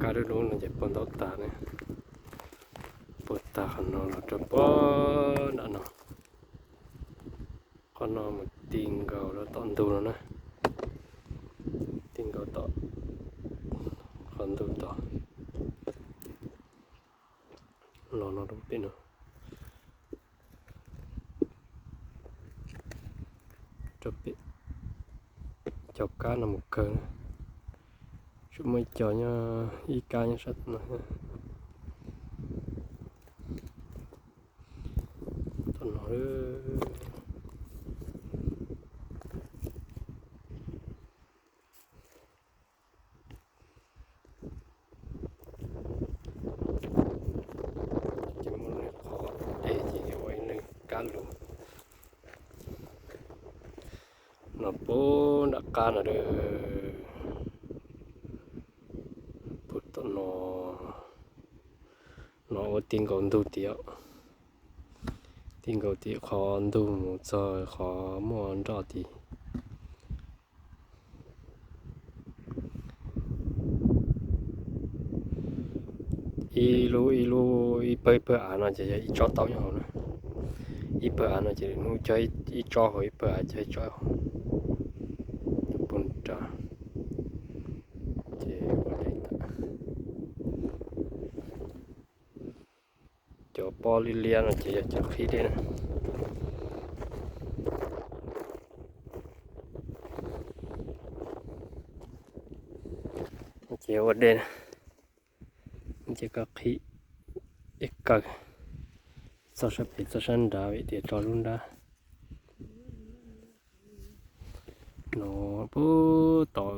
kab lub lub no ces puag ntaub tas ne. Puag tas qhov no los rau puag nram no. Qhov no mus ti nkaus rau tom ntug no na. Ti nkaus tom qhov ntug tod. Los no rau pem no. Rau pem cov kab no mus kawg na. Tsuas muaj ib co nyob, ib kab nyob sab no. Tom no. Ces muaj qhov dej ces ua ib lub kab lus no puag nram qab no. Puag tom no, no ua ti nkaus ntug tid. Ti nkaus tim qhov ntug mus txog qhov muaj nroj tid. Ib lub ib lub ib pawg ib pawg av no ces yog ib tsob taub nyob hauv na. Ib pawg av no ces nws cog ib tsob hauv, ib pawg av cog ib tsob hauv. Puag nrad ces ua dej tag. Cov pob liab liab no ces yog cov qhib dej na. Ces ua dej na, ces koj qhib ib kaw txoj sab pem txoj sab nrad vim tias tso lub nrab no puag tom